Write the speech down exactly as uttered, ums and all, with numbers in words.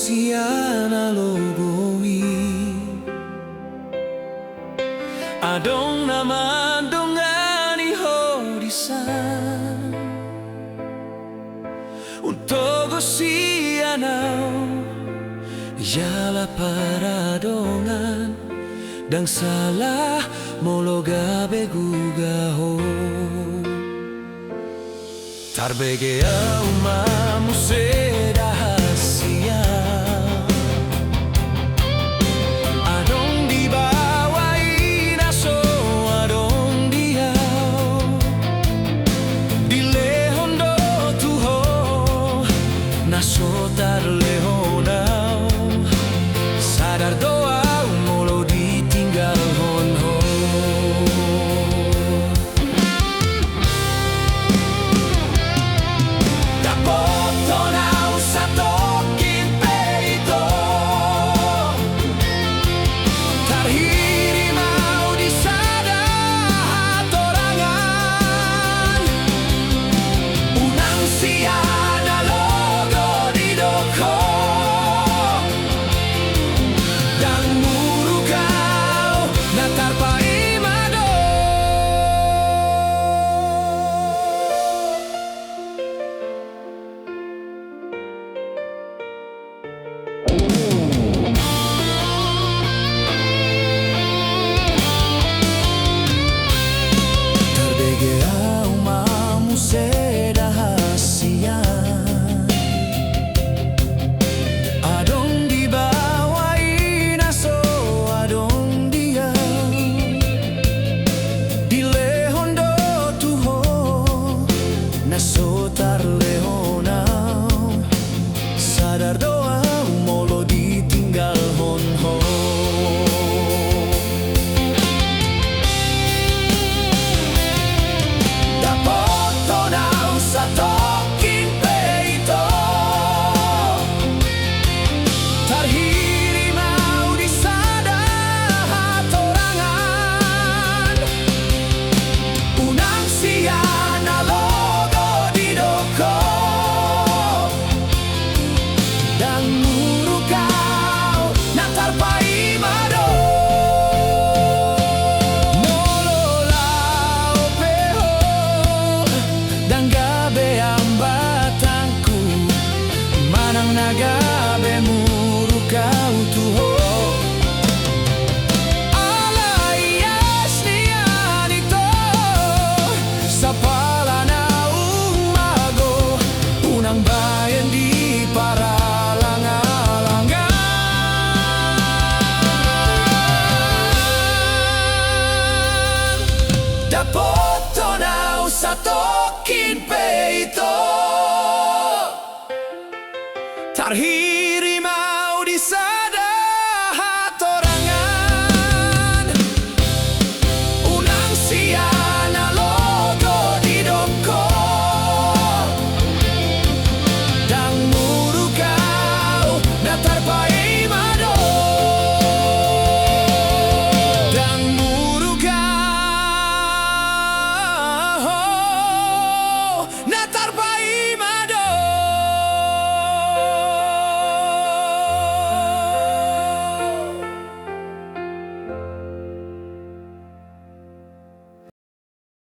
sian na lobo i. Adong na mandongani ho disi. Untogu sian ahu, jala paradongan, ndang salah molo gabe guga ho. Tarbege ahu ma muse da hasian. Adong di baoa i na so adong di ahu. Dilehon do tu ho na so tarlehon ahu. Sadar do ahu molo ditinggalhon ho. Dapothon ahu satongkin pe ito. Tarhirim ahu di sada hatorangan. Unang sian na logo didok ho. Ndang muruk ahu na tarpaima do. Tarbege ahu ma muse da hasian. Adong di baoa i na so adong di ahu. Dilehon do tu ho na so tarlehon ahu. Sadar do ahu molo ditinggalhon ho. Dapothon ahu satongkin pe ito. Tarhirim ahu di sada hatorangan. Unang sian na logo didok ho. Ndang muruk ahu na tarpaima do. Molo laho pe ho ndang gabe ambatanku. Manang na gabe muruk ahu tu ho. Alai ias nian ito. Sapala na ummago unang baen di paralang-alangan. Dapothon ahu satongkin pe ito.